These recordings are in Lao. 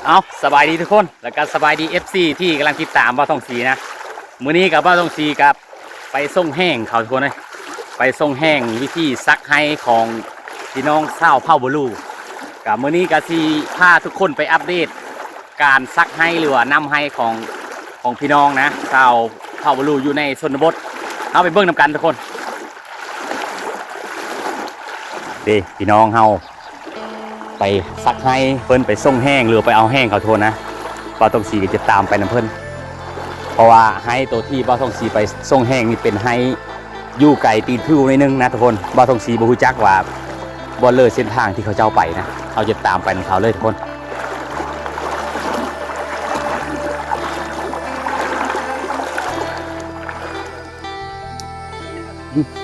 ເອົາ ສະບາຍດີທຸກຄົນ ແລ້ວກໍສະບາຍດີ ເອັຟຊີ ທີ່ກຳລັງຕິດຕາມບ່າວທອງສີນະ. ມື້ນີ້ກໍບ່າວທອງສີກໍໄປສົ່ງແຫ້ງເຂົາ ທຸກຄົນເອີຍ, ໄປສົ່ງແຫ້ງວິທີສັກໄຮ່ຂອງພີ່ນ້ອງຊາວເຜົ່າບລູ. ກໍມື້ນີ້ກໍຊິພາທຸກຄົນໄປອັບເດດການສັກໄຮ່ ຫຼືວ່ານຳໄຮ່ຂອງ ຂອງພີ່ນ້ອງນະ ຊາວເຜົ່າບລູຢູ່ໃນຊົນນະບົດ. ເຮົາໄປເບິ່ງນຳກັນທຸກຄົນ. ເດ້ ພີ່ນ້ອງເຮົາ ໄປສັກໄຮ່ ເພິ່ນໄປສົ່ງແຫ້ງ ຫຼືໄປເອົາແຫ້ງເຂົາ ທຸກຄົນນະ. ບ່າວທອງສີກໍຈະຕາມໄປນຳເພິ່ນ ເພາະວ່າໄຮ່ໂຕທີ່ບ່າວທອງສີໄປສົ່ງແຫ້ງນີ້ເປັນໄຮ່ຢູ່ໄກຕີນຜູໜ້ອຍໜຶ່ງນະທຸກຄົນ. ບ່າວທອງສີບໍ່ຮູ້ຈັກວ່າບ່ອນເລີເສັ້ນທາງທີ່ເຂົາເຈົ້າໄປນະ, ເຮົາຈະຕາມໄປນຳເຂົາເລີຍທຸກຄົນ.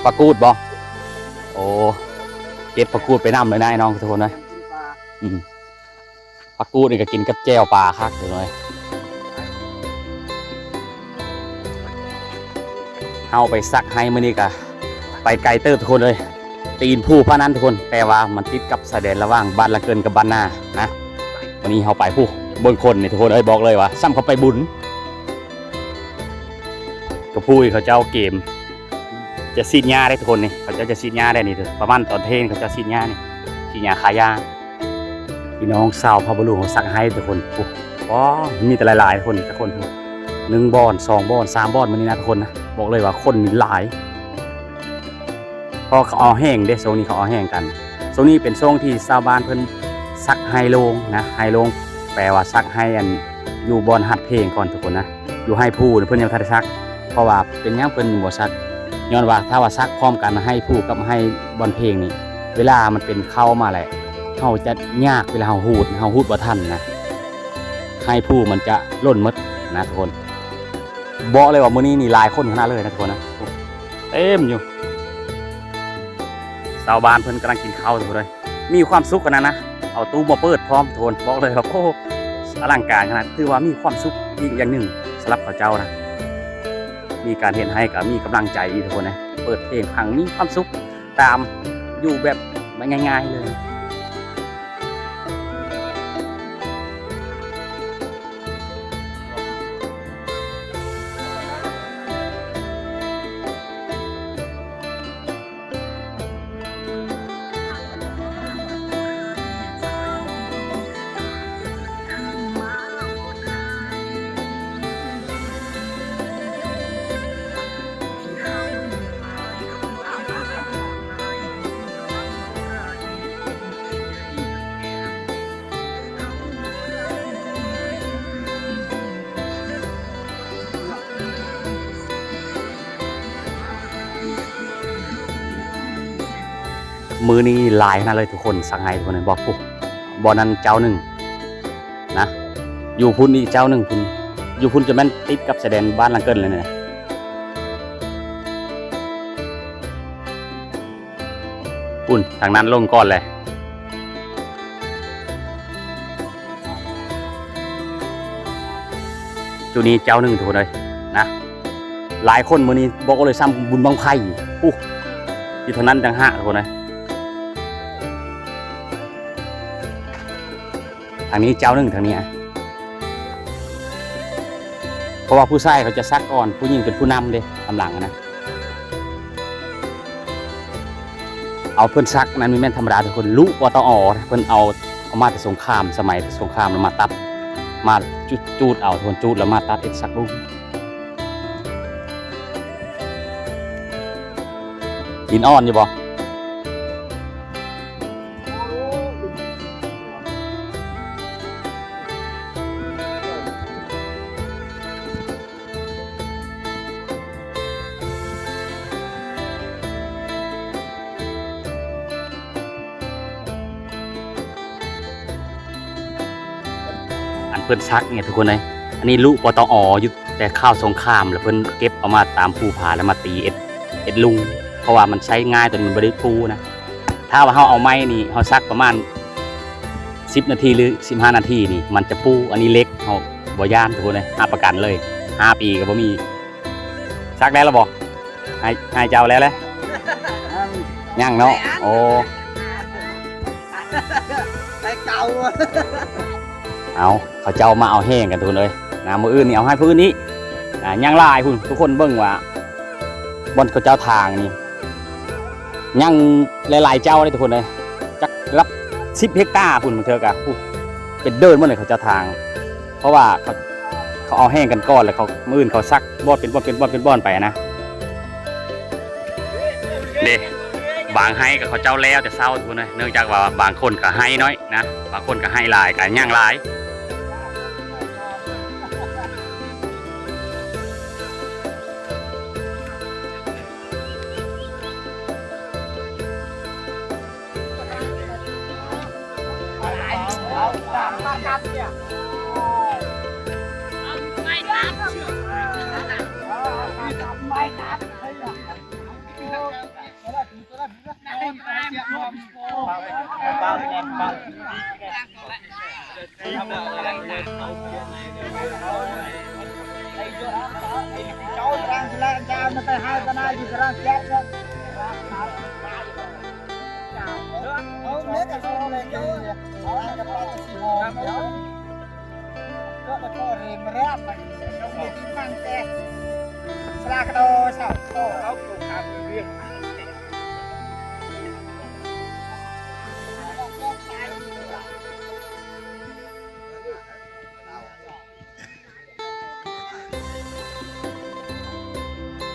ປາກູດບໍ່? ໂອ້ ເກັບປາກູດໄປນຳເລີຍນະ ອ້າຍນ້ອງທຸກຄົນເອີຍ. ອືມ ປາກູດນີ້ກໍກິນກັບແຈ່ວປາຄັກຢູ່ເລີຍ. ເຮົາໄປສັກໄຮ່ມື້ນີ້ກໍໄປໄກເຕີບທຸກຄົນເອີຍ, ຕີນຜູພະນັ້ນທຸກຄົນ, ແຕ່ວ່າມັນຕິດກັບຊາຍແດນລະຫວ່າງບ້ານລະເກີນກັບບ້ານນານະ. ມື້ນີ້ເຮົາໄປ ຜູ້ ເບິ່ງຄົນນີ້ທຸກຄົນເອີຍ, ບອກເລີຍວ່າສ່ຳເຂົາໄປບຸນ. ກະຜູ້ເຂົາເຈົ້າເກມ ຈະສີດຫຍ້າໄດ້ທຸກຄົນນີ້, ເຂົາເຈົ້າຈະສີດຫຍ້າໄດ້ນີ້ ປະມານຕອນເພງເຂົາເຈົ້າສີດຫຍ້ານີ້ ສີດຫຍ້າຂ້າຫຍ້າ. ພີ່ນ້ອງຊາວເຜົ່າບະລຸເຮົາສັກໄຮ່ທຸກຄົນ. ໂອ້ ມີແຕ່ຫຼາຍໆຄົນ ແຕ່ຄົນ ໜຶ່ງບ່ອນ ສອງບ່ອນ ສາມບ່ອນ ມື້ນີ້ນະທຸກຄົນນະ, ບອກເລີຍວ່າຄົນນີ້ຫຼາຍ. ເພາະເຂົາເອົາແຫ້ງເດ້, ຊ່ວງນີ້ເຂົາເອົາແຫ້ງກັນ. ຊ່ວງນີ້ເປັນຊ່ວງທີ່ຊາວບ້ານເພິ່ນສັກໄຮ່ໂລ່ງນະ, ໄຮ່ໂລ່ງ ແປວ່າສັກໄຮ່ອັນ ຢູ່ບ່ອນຮັດເພງກ່ອນທຸກຄົນນະ, ຢູ່ໄຮ່ພູເພິ່ນຍັງບໍ່ທັນໄດ້ສັກ. ເພາະວ່າເປັນຫຍັງເພິ່ນບໍ່ສັກ? ຍ້ອນວ່າຖ້າວ່າສັກພ້ອມກັນໄຮ່ພູກັບໄຮ່ບ່ອນເພງນີ້ ເວລາມັນເປັນເຂົ້າມາແລ້ວ ເຮົາຈະຍາກເວລາເຮົາຮູດ, ເຮົາຮູດບໍ່ທັນນະ, ໄຮ່ພູມັນຈະຫຼົ່ນໝົດນະທຸກຄົນ. ບອກເລີຍວ່າມື້ນີ້ນີ້ຫຼາຍຄົນຂະໜາດເລີຍນະທຸກຄົນນະ, ເຕັມຢູ່. ຊາວບ້ານເພິ່ນກຳລັງກິນເຂົ້າທຸກຄົນເອີຍ. ມີຄວາມສຸກຂະໜາດນະ, ເອົາຕູ້ມາເປີດພ້ອມທຸກຄົນ. ບອກເລີຍວ່າ ໂອ້ ອະລັງການຂະໜາດ, ຖືວ່າມີຄວາມສຸກອີກຢ່າງໜຶ່ງສຳລັບເຂົາເຈົ້ານະ. ມີການເຮັດໃຫ້ກໍມີກຳລັງໃຈອີກທຸກຄົນເອີຍ, ເປີດເພງຟັງ ມີຄວາມສຸກຕາມ ຢູ່ແບບງ່າຍໆເລີຍ. ມື້ນີ້ຫຼາຍຂະໜາດເລີຍທຸກຄົນ, ສັກໄຮ່ທຸກຄົນ ເຫັນບໍ່? ພຸ້ນ ບ່ອນນັ້ນເຈົ້າໜຶ່ງນະ, ຢູ່ພຸ້ນອີກເຈົ້າໜຶ່ງພຸ້ນ, ຢູ່ພຸ້ນຈະແມ່ນຕິດກັບຊາຍແດນບ້ານລັງເກີນເລີຍນະ. ພຸ້ນ ທາງນັ້ນລົງກ່ອນແຫຼະ. ຈຸດນີ້ເຈົ້າໜຶ່ງທຸກຄົນເອີຍນະ, ຫຼາຍຄົນມື້ນີ້ບອກເລີຍ ສ່ຳບຸນບັ້ງໄຟພຸ້ນ, ຢູ່ທາງນັ້ນຕ່າງຫາກທຸກຄົນເອີຍ. ທາງນີ້ເຈົ້າໜຶ່ງ ທາງນີ້ອະ, ເພາະວ່າຜູ້ຊາຍເຂົາຈະສັກກ່ອນ, ຜູ້ຍິງເປັນຜູ້ນຳເດ້ ນຳຫຼັງນະ. ເອົາ ເພິ່ນສັກນັ້ນບໍ່ແມ່ນທຳມະດາທຸກຄົນ, ລຸ ປຕອ ເພິ່ນເອົາ ເອົາມາແຕ່ສົງຄາມ, ສະໄໝສົງຄາມ ແລ້ວມາຕັດ ມາຈູດ ຈູດເອົາທຸກຄົນ, ຈູດແລ້ວມາຕັດເຮັດສັກລຸ. ດິນອ່ອນຢູ່ບໍ່? ອັນເພິ່ນສັກນີ້ທຸກຄົນເອີຍ, ອັນນີ້ລຸ ປຕອ ຢູ່ແຕ່ຄາວສົງຄາມ ແລ້ວເພິ່ນເກັບເອົາມາຕາມພູຜາ ແລ້ວມາຕີເຮັດ ເຮັດລຸງ. ເພາະວ່າມັນໃຊ້ງ່າຍ ໂຕນີ້ມັນບໍ່ໄດ້ປູນະ. ຖ້າວ່າເຮົາເອົາໄມ້ນີ້ ເຮົາສັກປະມານສິບນາທີ ຫຼື ສິບຫ້ານາທີນີ້ ມັນຈະປູ. ອັນນີ້ເຫຼັກ ເຮົາບໍ່ຢ້ານທຸກຄົນເອີຍ ຮັບປະກັນເລີຍ ຫ້າປີກໍບໍ່ມີ. ສັກແລ້ວລະບໍ່? ໃຫ້ ໃຫ້ເຈົ້າແລ້ວແຫຼະ ຍັງເນາະ. ໂອ້ ໄປເກົ່າ. ເອົາ ເຂົາເຈົ້າມາເອົາແຫ້ງກັນທຸກຄົນເອີຍນະ. ມື້ອື່ນນີ້ເອົາໃຫ້ຜູ້ອື່ນອີກນະ. ຍັງຫຼາຍພຸ້ນ ທຸກຄົນເບິ່ງວ່າບ່ອນເຂົາເຈົ້າທາງນີ້ ຍັງຫຼາຍໆເຈົ້າເດ້ທຸກຄົນເອີຍ. ຈັກລະສິບເຮັກຕາພຸ້ນ ບາງເທື່ອກະ ໂອ້ ເປັນເດີ່ນໝົດເລີຍເຂົາເຈົ້າທາງ. ເພາະວ່າເຂົາ ເຂົາເອົາແຫ້ງກັນກ່ອນ ແລ້ວເຂົາ ມື້ອື່ນເຂົາສັກບ່ອນເປັນບ່ອນ ເປັນບ່ອນ ເປັນບ່ອນໄປນະ. ເດ້ ບາງໄຮ່ກໍເຂົາເຈົ້າແລ້ວແຕ່ເຊົ້າພຸ້ນນະ ເນື່ອງຈາກວ່າບາງຄົນກໍໄຮ່ນ້ອຍນະ ບາງຄົນກໍໄຮ່ຫຼາຍ ກໍຍັງຫຼາຍ.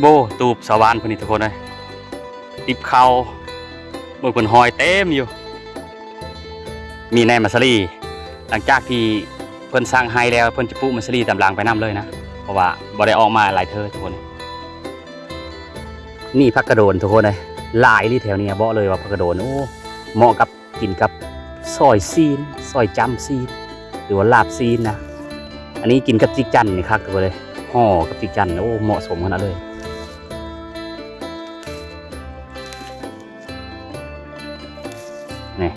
ໂອ້ ຕູບຊາວບ້ານເພິ່ນນີ້ທຸກຄົນເອີຍ ຕິບເຂົ້າ ເບິ່ງເພິ່ນຫ້ອຍເຕັມຢູ່. ມີແໜ່ມາສາລີ ຫຼັງຈາກທີ່ເພິ່ນສ້າງໄຮ່ແລ້ວ ເພິ່ນຈະປູກມາສາລີຕາມຫຼັງໄປນຳເລີຍນະ ເພາະວ່າບໍ່ໄດ້ອອກມາຫຼາຍເທື່ອທຸກຄົນ. ນີ້ຜັກກະໂດນທຸກຄົນເອີຍ ຫຼາຍອີ່ຫຼີແຖວນີ້ ບອກເລີຍວ່າຜັກກະໂດນ ໂອ້ ເໝາະກັບ ກິນກັບຊອຍຊີ້ນ ຊອຍຈ້ຳຊີ້ນ ຫຼືວ່າລາບຊີ້ນນະ. ອັນນີ້ກິນກັບຈິກຈັນນີ້ຄັກເລີຍ ຫໍ່ກັບຈິກຈັນ ໂອ້ ເໝາະສົມຂະໜາດເລີຍ. ນີ້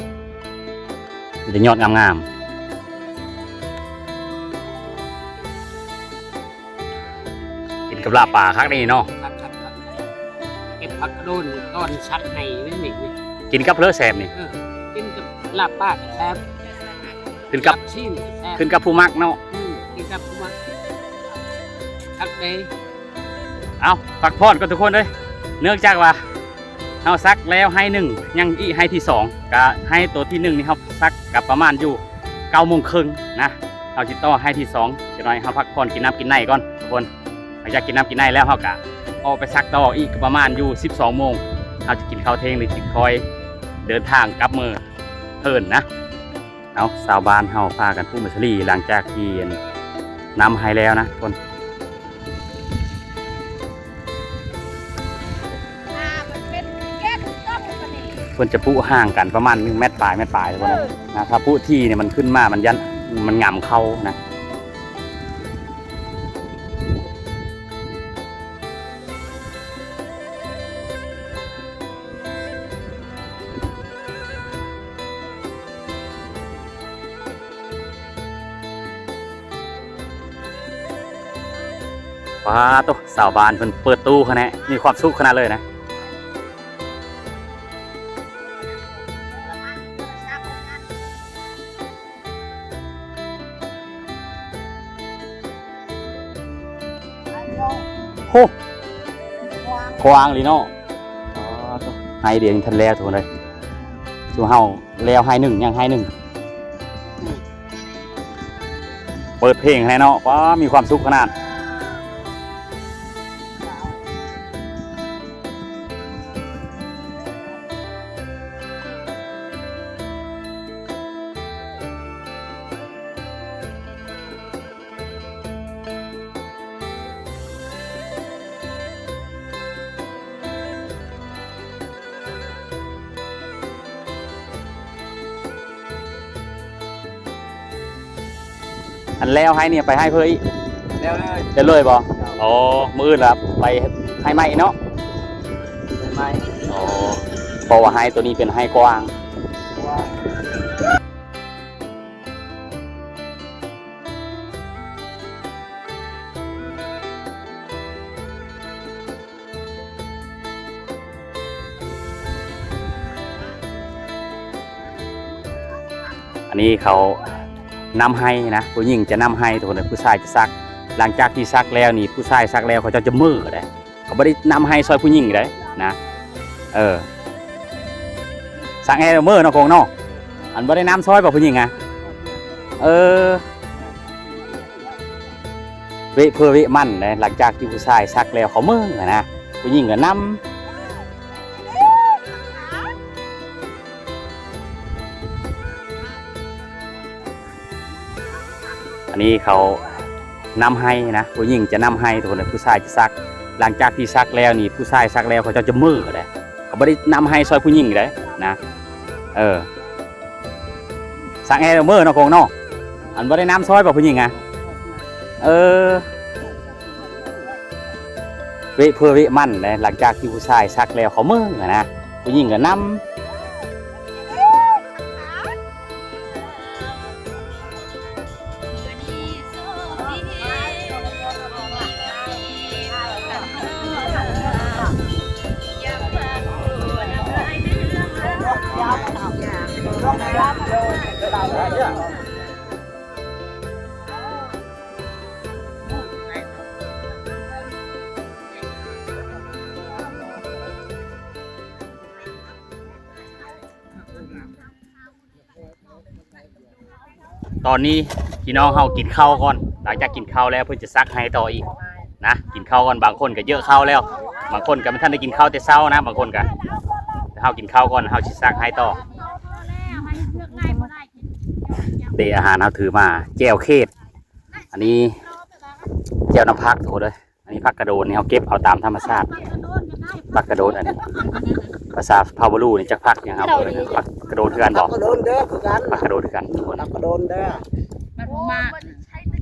ມີແຕ່ຍອດງາມໆ. ກິນກັບລາບປາຄັກນີ້ເນາະ ຄັກໆໆ. ເກັບຜັກກະໂດນຕອນສັກໃຫ້ນີ້ ກິນກັບເລີແຊບນີ້ ເອີ ກິນກັບລາບປາກໍແຊບ ຂຶ້ນກັບ ກັບຊີ້ນກໍແຊບ ຂຶ້ນກັບຜູ້ມັກເນາະ ອືມ ກິນກັບຜູ້ມັກ ຄັກເດ້. ເອົາ ພັກຜ່ອນກ່ອນທຸກຄົນເອີຍ ເນື່ອງຈາກວ່າ ເຮົາສັກແລ້ວໄຮ່ໜຶ່ງ ຍັງອີກໄຮ່ທີສອງ ກະໄຮ່ໂຕທີໜຶ່ງນີ້ເຮົາສັກກະປະມານຢູ່ເກົ້າໂມງເຄິ່ງນະ. ເຮົາຊິຕໍ່ໄຮ່ທີສອງ ຈັກໜ້ອຍເຮົາພັກຜ່ອນກິນນ້ຳກິນໃນກ່ອນທຸກຄົນ. ຫຼັງຈາກກິນນ້ຳກິນໃນແລ້ວ ເຮົາກະອອກໄປສັກຕໍ່ອີກ ກະປະມານຢູ່ສິບສອງໂມງ ເຮົາຈະກິນເຂົ້າທ່ຽງ ຫຼື ຈຶ່ງຄ່ອຍເດີນທາງກັບເມືອເຮືອນນະ. ເອົາ ຊາວບ້ານເຮົາພາກັນປູກໄມສາລີ ຫຼັງຈາກທີ່ ອັນ ນຳໄຮ່ແລ້ວນະທຸກຄົນ. ເພິ່ນຈະປູກຫ່າງກັນປະມານໜຶ່ງແມັດປາຍ ແມັດປາຍ ທຸກຄົນນະ. ຖ້າປູກຖີ່ນີ້ມັນຂຶ້ນມາ ມັນຢ້ານ ມັນຫງຳເຂົ້ານະ. ປາໂຕ ຊາວບ້ານເພິ່ນເປີດຕູ້ຂະແນະ ມີຄວາມສຸກຂະໜາດເລີຍນະ. ໂຫ ກວ້າງອີ່ຫຼີເນາະ. ອໍ ໄຮ່ດຽວຍັງທັນແລ້ວທຸກຄົນເອີຍ. ຊຸມເຮົາແລ້ວໄຮ່ໜຶ່ງ ຍັງໄຮ່ໜຶ່ງ. ເປີດເພງໃຫ້ເນາະ ປ້າ ມີຄວາມສຸກຂະໜາດ. ອັນແລ້ວໄຮ່ນີ້ໄປໄຮ່ເພິ່ນອີກ? ແລ້ວເລີຍ ແລ້ວເລີຍບໍ່? ເຈົ້າ. ອໍ ມື້ອື່ນລະໄປໄຮ່ໃໝ່ເນາະ. ໄຮ່ໃ ອໍ ເພາະວ່າໄຮ່ໂຕນີ້ເປັນໄຮ່ກວ້າງ. ອັນນີ້ເຂົານຳໄຮ່ນະ ຜູ້ຍິງຈະນຳໄຮ່ ທຸກຄົນເອີຍ ຜູ້ຊາຍຈະສັກ. ຫຼັງຈາກທີ່ສັກແລ້ວນີ້ ຜູ້ຊາຍສັກແລ້ວ ເຂົາເຈົ້າຈະເມີເດ້ ເຂົາບໍ່ໄດ້ນຳໄຮ່ຊ່ອຍຜູ້ຍິງເດ້ນະ. ເອີ ສັກແອເມີເນາະ ຄົງເນາະ ອັນບໍ່ໄດ້ນຳຊ່ອຍບໍ່ຜູ້ຍິງອະ. ເອີ ເວະເພີເວະມັນເດ້ ຫຼັງຈາກທີ່ຜູ້ຊາຍສັກແລ້ວ ເຂົາເມີນະ ຜູ້ຍິງກໍນຳ. ອັນນີ້ເຂົານຳໄຮ່ນະ ຜູ້ຍິງຈະນຳໄຮ່ ທຸກຄົນເອີຍ ຜູ້ຊາຍຈະສັກ. ຫຼັງຈາກທີ່ສັກແລ້ວນີ້ ຜູ້ຊາຍສັກແລ້ວ ເຂົາເຈົ້າຈະເມີເດ້ ເຂົາບໍ່ໄດ້ນຳໄຮ່ຊ່ອຍຜູ້ຍິງເດ້ນະ. ເອີ ສັກແອເມີເນາະ ຄົງເນາະ ອັນບໍ່ໄດ້ນຳຊ່ອຍບໍ່ຜູ້ຍິງອະ. ເອີ ເວະເພີເວະມັນເດ້ ຫຼັງຈາກທີ່ຜູ້ຊາຍສັກແລ້ວ ເຂົາເມີນະ ຜູ້ຍິງກໍນຳ. ຕອນນີ້ພີ່ນ້ອງເຮົາກິນເຂົ້າກ່ອນ ຫຼັງຈາກກິນເຂົ້າແລ້ວ ເພິ່ນຈະສັກໄຮ່ຕໍ່ອີກນະ. ກິນເຂົ້າກ່ອນ ບາງຄົນກໍເຍອະເຂົ້າແລ້ວ ບາງຄົນກໍບໍ່ທັນໄດ້ກິນເຂົ້າແຕ່ເຊົ້ານະ ບາງຄົນກໍ. ເຮົາກິນເຂົ້າກ່ອນ ເຮົາຊິສັກໄຮ່ຕໍ່. ເດ ອາຫານເຮົາຖືມາ ແຈ່ວເຂດ ອັນນີ້ແຈ່ວນ້ຳຜັກ ທຸກຄົນເອີຍ. ອັນນີ້ຜັກກະໂດນນີ້ ເຮົາເກັບເອົາຕາມທຳມະຊາດ. ຜັກກະໂດນ ອັນນີ້ພາສາເຜົ່າບາລູນີ້ ຈັກຜັກຫຍັງເຮົາເອີ້ນ ຜັກກະໂດນຄືກັນບໍ່? ຜັກກະໂດນເດີ ຄືກັນ ຜັກກະໂດນຄືກັນ ທຸກຄົນ ຜັກກະໂດນເດີ. ມ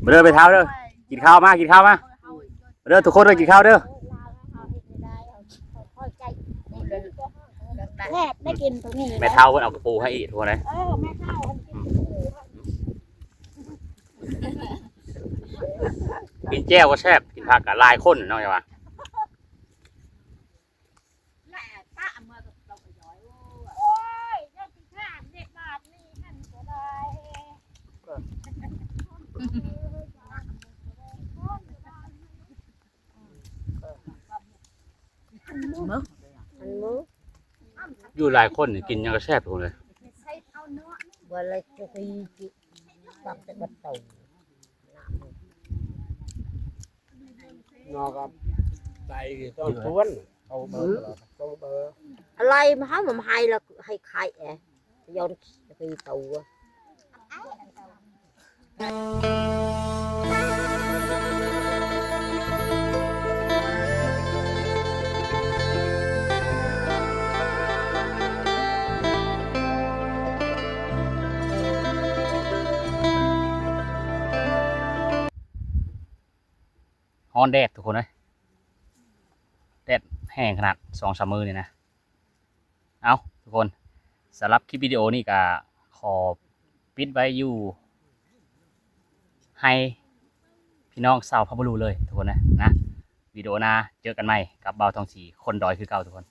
າເດີ ໄປເຖົ້າເດີ ກິນເຂົ້າມາ ກິນເຂົ້າມາ ມາເດີ ທຸກຄົນເດີ ກິນເຂົ້າເດີ. ແຊບ ໄດ້ກິນໂຕນີ້ ແມ່ເຖົ້າເພິ່ນເອົາກະປູໃຫ້ອີກ ທຸກຄົນເອີຍ. ເອີ ແມ່ເຖົ້າເພິ່ນກິນກະປູ ກິນແຈ່ວກໍແຊບ ກິນຜັກກໍຫຼາຍຄົນເນາະ ຢ່າວ່າ. ໂອ້ຍ ຍັງຊິຖາມເດັກບາດນີ້ຫັ້ນກໍໄດ້. ເບິ່ງ ຢູ່ຫຼາຍຄົນນີ້ ກິນຫຍັງກໍແຊບໂພດເລີຍ. ບໍ່ລະຈະໄປຕັກແຕ່ບັດເຕົາ ນອກກັບໃສ່ຕ້ອງຊວນ ເອົາເບີ ອືມ ຕ້ອງເບີ ອະໄລມາເຮົາມາໃຫ້ລະໃຫ້ໄຂ່ແອ ຍ້ອນໄຂ່ໂຕ. ຮ້อนแดดทุกคนเอ้ย แดดแฮงขนาด สองสามมื้อนี่นะ. เอ้า ทุกคน สำหรับคลิปวิดีโอนี้ก็ขอปิดไว้อยู่ไฮ่พี่น้องชาวเพชรบุรีเลยทุกคนนะ นะ วิดีโอหน้าเจอกันใหม่กับบ่าวทองศรีคนดอยคือเก่าทุกคน.